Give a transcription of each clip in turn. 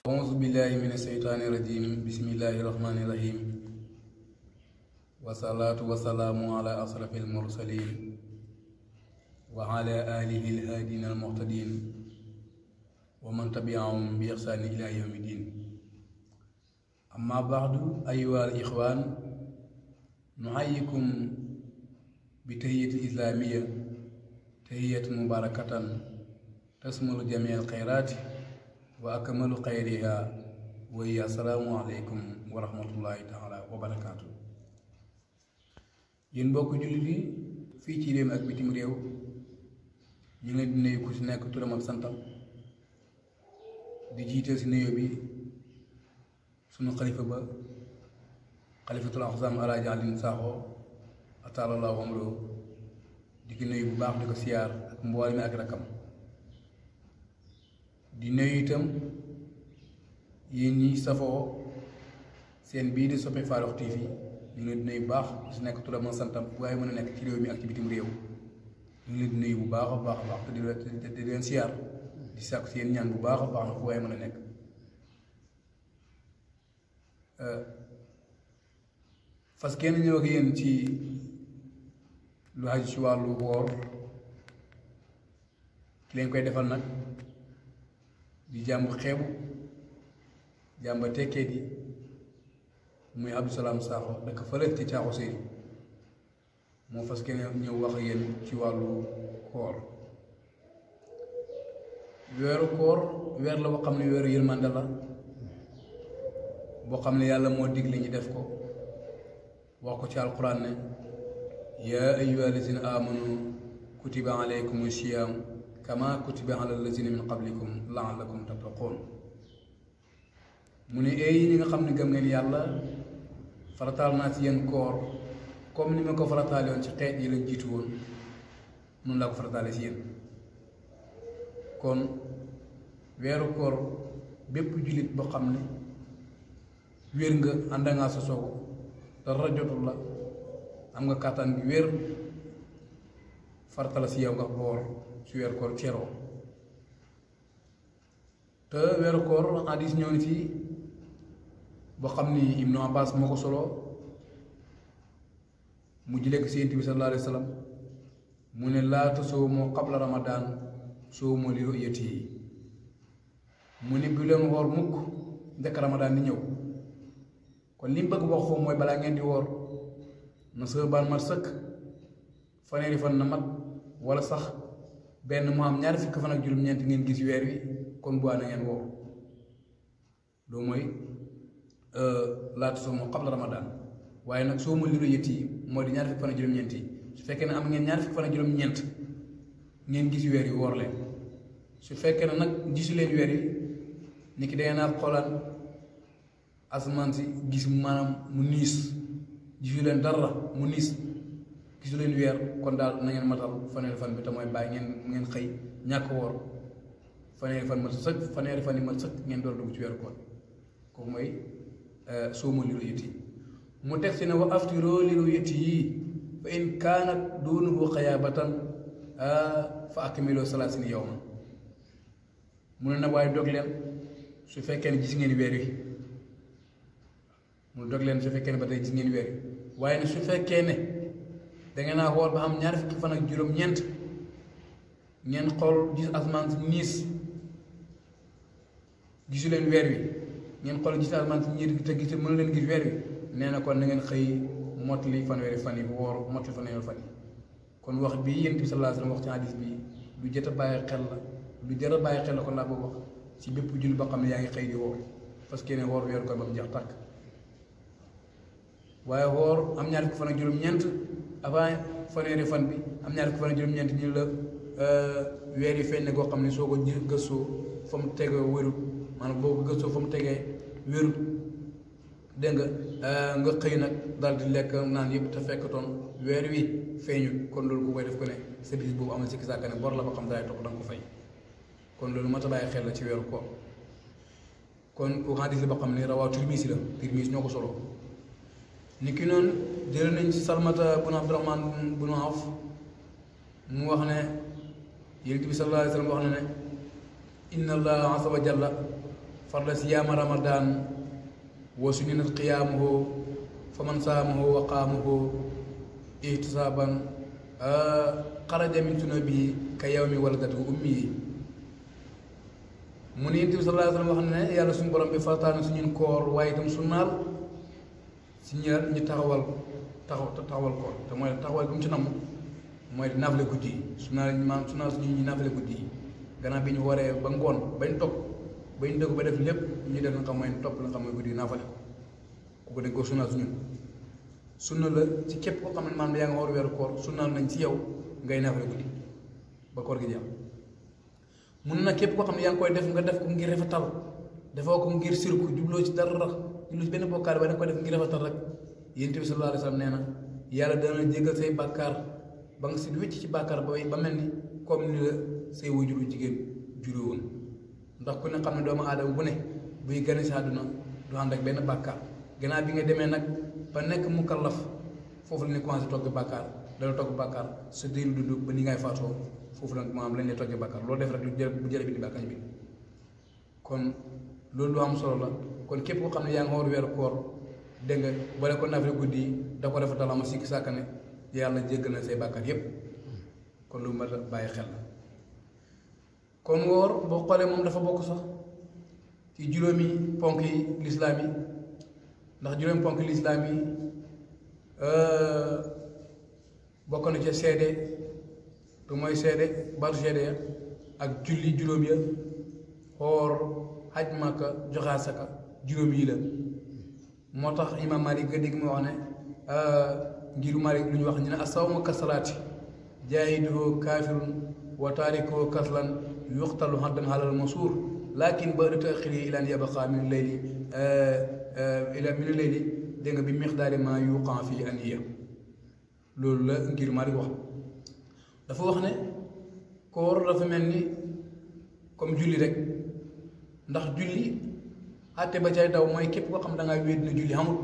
أعوذ بالله من الشيطان الرجيم بسم الله الرحمن الرحيم والصلاة والسلام على أشرف المرسلين وعلى آله الهادين المهتدين ومن تبعهم بإحسان إلى يوم الدين. أما بعد أيها الإخوان، نحييكم بتحية الإسلامية، تحية مباركة تشمل جميع الخيرات وأكمل خيرها، وهي السلام عليكم ورحمة الله تعالى وبركاته. yéen mbokk jullit yi fii ci réew mi ak bitim réew ñu ngi leen di nuyu ku ci nekk turam ak santam, di jiite ci nuyoo bi sunu xalifa ba xalifatul axzam alaaji Salam Sakho ataalallahu amro, di ko nuyu bu baax di ko siyaar ak mboolem mi ak rakam. di nuyu itam yéen ñi safoo seen bii di soppe Farokh TV, ñu ngi leen di nuyu bu baax su nekk turam ak santam waaye mën a nekk ci réew mi ak ci bitim réew. ñu ngi leen di nuyu bu baax a baax a baax te di leen siyaar di sàkku si yéen ñaan bu baax a baax na fu waaye mën a nekk. fas kenn ñëw ak yéen ci lu aju ci wàllu woor ki leen koy defal nag di jàmbu xeebu jàmba tekkee di muy abdou Salam Sakho dëkk fële ci thiakho série moo fas kenn ñëw wax ak yéen ci wàllu koor. weeru koor weer la boo xam ne weeru yërmande la boo xam ne yàlla moo digle ñi def ko, wax ko ci alquran ne yaa ayyuha allazina amanu kutiba alaykum siyam kama kutiba ala allazina min qablikum laallakum tattaqun. mu ne eey ñi nga xam ne gëm ngeen yàlla farataal naa ci yéen koor comme ni ma ko farataale woon ci xeet yi lañ jiitu woon noonu laa ko farataale ci yéen. kon weeru koor bépp jullit boo xam ne wér nga ànd ngaa sa soogu dara jotul la am nga kàttan gi wér farata la si yow nga woor su weeru koor ceroo. te weeru koor hadis ñëw ni ci boo xam ni ibnu Abbas moo ko solo mu jëlee ko si Yonent bi sallallahu alayhi wa sallam mu ne laa tasuumu qabla Ramadan suumu li ru'yatihi. mu ne bu leen woor mukk njëkk Ramadan di ñëw. kon li mu bëgg wax foofu mooy balaa ngeen di woor na sëbaan mat sëkk, faneeri fan na mat wala sax benn mu am ñaari fukki fan ak juróom-ñeent ngeen gis weer wi, kon bu na ngeen woor. loolu mooy laata soomu qabla Ramadan. waaye nag soo mu liru yët yi moo di ñaari fukki fan ak juróom-ñeent yi. su fekkee ne am ngeen ñaari fukki fan ak juróom-ñeent ngeen gis weer wi woor leen. su fekkee ne nag gisu leen weer wi ni ki dangeen naa xoolaan asamaan si gis maanaam mu niis, gisu leen dara mu niis, gisu leen weer, kon daal na ngeen matal faneeri fan bi te mooy bàyyi ngeen xëy ñàkk woor faneeri fan mat sëkk, faneeri fan yi mat sëkk ngeen door dugg ci weeru koor. kooku mooy soomu li ru'yati yi. mu teg si ne wa aftiroo li ru'yati yi fa in kaanat duunuhu xayaabatan fa akmilu salaasina yawman. mu ne nag waaye dog leen su fekkee ne gis ngeen weer wi. mu dog leen su fekkee ne ba tey gis ngeen weer wi. waaye ne su fekkee ne dangeen naa xool ba am ñaari fukki fan ak juróom-ñeent ngeen xool gis asamaan si niis gisu leen weer wi, ngeen xool gis asamaan si ñiir te gis mënu leen gis weer wi, nee na kon na ngeen xëy mottali fanweeri fan yi woor mottali fanweeri fan yi. kon wax bi Yonent bi sallallahu alayhi wa sallam wax ci hadis bi lu jot a bàyyi xel la, lu jar a bàyyi xel la. kon laa boobu wax ci bépp jullit boo xam ne yaa ngi xëy di woor parce que ne woor weeru koor ba mu jeex tàkk. waaye woor am ñaari fukki fan ak juróom-ñeent avant fanweeri fan bi am ñaari fukki fan ak juróom-ñeent ñu la weer yi feeñ ne koo xam ne soo ko gëstoo fa mu tegee wérut, maanaam boo ko gëstoo fa mu tegee wérut, dégg nga xëy nag daal di lekk naan yëpp te fekkatoon weer wi feeñu. kon loolu ku koy def ko ne sa bis boobu amal sikki sàkka ne bor la ba xam daay topp da nga ko fay. kon loolu mat a bàyyi xel la ci weeru koor. kon ku xadis la ba xam ne rawaa Tirmisi la, Tirmisi ñoo ko solo. ni ki noonu jël nañ ci Salmata bun Abdurahman bun Awf mu wax ne Yonent bi sallallahu alayhi wa sallam wax na ne inna allaha azza wa jalla farda siyaama ramadan wa sunnat qiyaamuhu fa man saamahu wa qaamahu ihtisaaban xaraja min sunubihi ka yawmi waladatu ummihi mu ne Yonent bi sallallahu alayhi wa sallam wax ne yàlla suñu borom bi farataal su ñun koor waaye itam sunnaal si ñi taxawal koor te mooy taxawal bu mu ci namm mooy di naafale guddi yi sunnaal suñu ñi naafale guddi yi gannaaw bi ñu waree ba ngoon bañ topp bañ dëgg ba def lépp ñu def nga xam mooy topp la nga xam mooy guddi yi naafale ko kooku dañ ko sunnaal suñu sunna la ci képp koo xam ne maanaam yaa nga war weeru koor sunnaal nañ ci yow ngay naafale guddi ba koor gi jeex mun na képp koo xam ne yaa ngi koy def nga def ko ngir rafetal defoo ko ngir sirku jubloo ci dara jubloo ci benn bokkaar ba da nga koy def ngir rafetal rek Yonent bi sallallahu alayhi wa sallam nee na yàlla dana jéggal say bàkkaar ba nga si wécc ci bàkkaar ba mel ni comme ni la say wajuru jigéen juree woon ndax ku ne xam ne doomu aadama bu ne buy gane si àdduna du ànd ak benn bàkkaar gannaaw bi nga demee nag ba nekk mukallaf foofu la ne commencé togg bàkkaar dala togg bàkkaar sa diiru dund ba ni ngay faatoo foofu nag maanaam lañ lay toggee bàkkaar loolu def rek bu jële bi di bàkkaar bi kon loolu lu am solo la kon képp koo xam ne yaa ngi war weeru koor dégg nga boole ko naafile guddi yi da ko rafetal ama sikki sàkka ne yàlla jéggal na say bàkkaar yépp kon lu mat a bàyyi xel la kon woor boo xoolee moom dafa bokk sax ci juróomi ponk yi lislaam yi ndax juróomi ponk lislaam yi bokk na ca seede te mooy seede baatu seede ya ak julli juróom ya xoor xaj Makka joxe asaka juróom yi la moo tax imaam Malik nga dégg mu wax ne ngiru Malik lu ñu wax ñu ne asawmu kasalaati jaahiduhu kaafirun wa taarikuhu kaslan yuqtalu haddan halal masuur lakin ba taaxiri ilaan yabqa min layli ila min layli dégg nga bi miqdaari ma yuqaa fi aniya loolu la ngir Malik wax dafa wax ne koor dafa mel ni comme julli rek ndax julli àtte ba cay daw mooy képp koo xam da ngaa wéet na julli xamul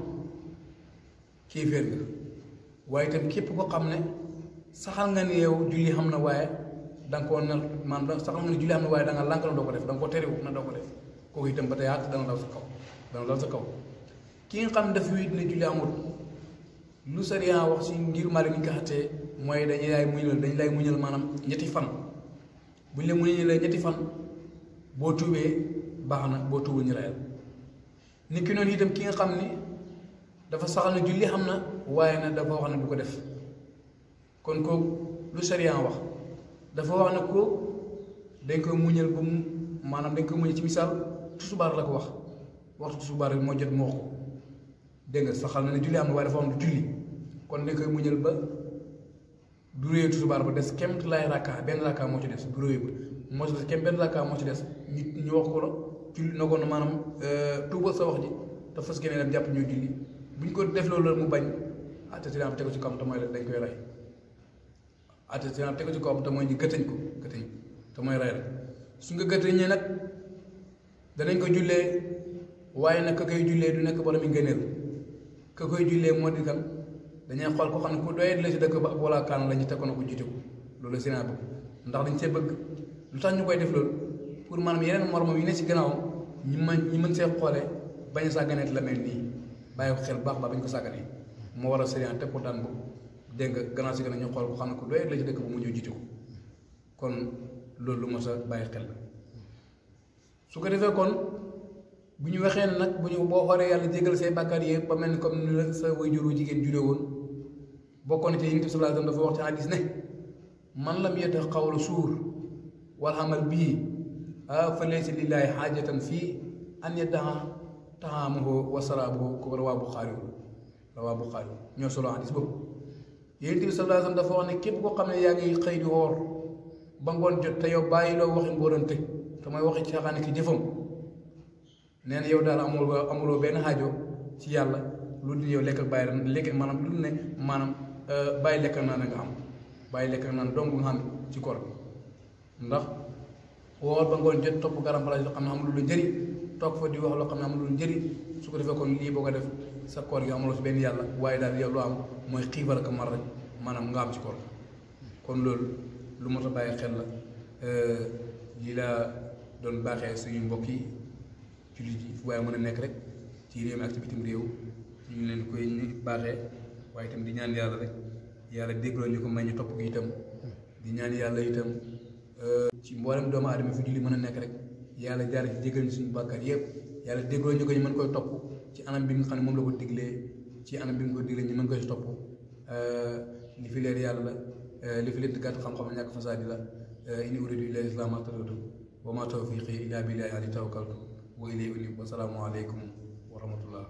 kéeféer nga waaye itam képp koo xam ne saxal nga ne yow julli xam na waaye da nga koo nar maanaam saxal nga ne julli xam na waaye da nga lànk na doo ko def da nga ko terewu na doo ko def kooku itam ba tey àtte dana dal sa kaw dana dal sa kaw ki nga xam dafa wéet na julli amul lu sariya wax si ngir Maalik ni ñu ko xattee mooy dañu lay muñal maanaam ñetti fan bu ñu la muñalee ñetti fan boo tuubee baax na boo tuubul ñu reyal nit ki noonu itam ki nga xam ni dafa saxal na julli xam na waaye nag dafa wax ne du ko def kon kooku lu sariya wax dafa wax ne ko dañ koy muñal ba mu maanaam dañ koy muñal ci misaal tusubaar la ko wax waxtu tusubaar bi moo jot mu wax ko dégg nga saxal na ne julli am na waaye dafa wax ne du julli kon dañ koy muñal ba du réew tusubaar ba des kemt lay rakka benn rakka moo ci des du réew ba moo ci des kem benn rakka moo ci des ñu wax ko la julli na ko maanaam tuubal sa wax ji te fas yéene dem jàpp ñoo julli bu ñu ko def loolu mu bañ attestation tegu ci kawam te mooy la dañ koy rey attestation tegu ci kawam te mooy ñu gëtëñ ko te mooy rey rek su nga gëtëñee nag danañ ko jullee waaye nag ka koy jullee du nekk borom mi ngëneel ka koy jullee moo di kan dañuy xool ko xam ne ku doyet la ci dëkk ba wala kaan la ñu teg ko na ko jiite ko loolu seen bëgg ndax dañ see bëgg lu tax ñu koy def loolu pour maanaam yeneen moromam yi ne si gannaawam ñi mën see xoolee bañ a sàgganeet la mel nii bàyyi ko xel baax bañ ko sàgganee moo war a sëriñ teg ko daan boobu dégg nga gannaaw si gën a ñu xool ko xam ne ku doyet la ci dëkk ba mu ñëw jiite ko kon loolu lu mos a bàyyi xel la su ko defee kon bu ñu waxee ne nag bu ñu boo xoolee yàlla jégal say bàkkaar yëpp ba mel ni comme ni la sa waajuru jigéen juree woon bokkoon na ci Yonent bi sallallahu alayhi wa sallam dafa wax ci hadiis ne man lam yata xawla suur wal amal bii fa laysa lillaahi xaajatan fii an yada'a taamahu wa saraabahu ko rawaa Buxaari ñoo solo hadiis boobu Yonent bi sallallahu alayhi wa sallam dafa wax ne képp koo xam ne yaa ngi xëy di woor ba ngoon jot te yow bàyyi loo waxi ngóorante te mooy waxi caaxaan ki jëfam nee na yow daal amuloo benn xaajo ci yàlla lu dul yow lekk ak bàyyi lekk maanaam lu dul ne maanaam bàyyi lekk naan nga xam bàyyi lekk naan dong nga xam ci koor bi ndax woor ba ngoon jot topp garam place yoo xam ne amul lu njëriñ toog fa di wax loo xam ne amul lu njëriñ su ko defee kon lii boo ko def sa koor gi amuloo si benn yàlla waaye daal yow loo am mooy xiifal ak mar rek maanaam nga am ci koor kon loolu lu mot a bàyyi xel la lii laa doon baaxee suñu mbokk yi jullit yi fu waaye mën a nekk rek ci réew mi ak ci bitim réew ñu ngi leen koy baaxee waaye itam di ñaan yàlla rek yàlla déggloo ñu ko may ñu topp gi itam di ñaan yàlla itam ci mboolem doomu aadama fi julli mën a nekk rek yàlla jaar ci jéggal ñu suñu bàkkaar yëpp yàlla déggloo ñu ko ñu mën koy topp ci anam bi nga xam ne moom la ko diglee ci anam bi mu ko diglee ñu mën koy topp li fi leer yàlla la li fi leen gàtt xam-xam ñàkk fasaadi la in uridu illa al-islaha ma stata'tu wa ma tawfiqi illa billahi alayhi tawakkaltu wa ilayhi unib wa salaamu aleykum wa rahmatullah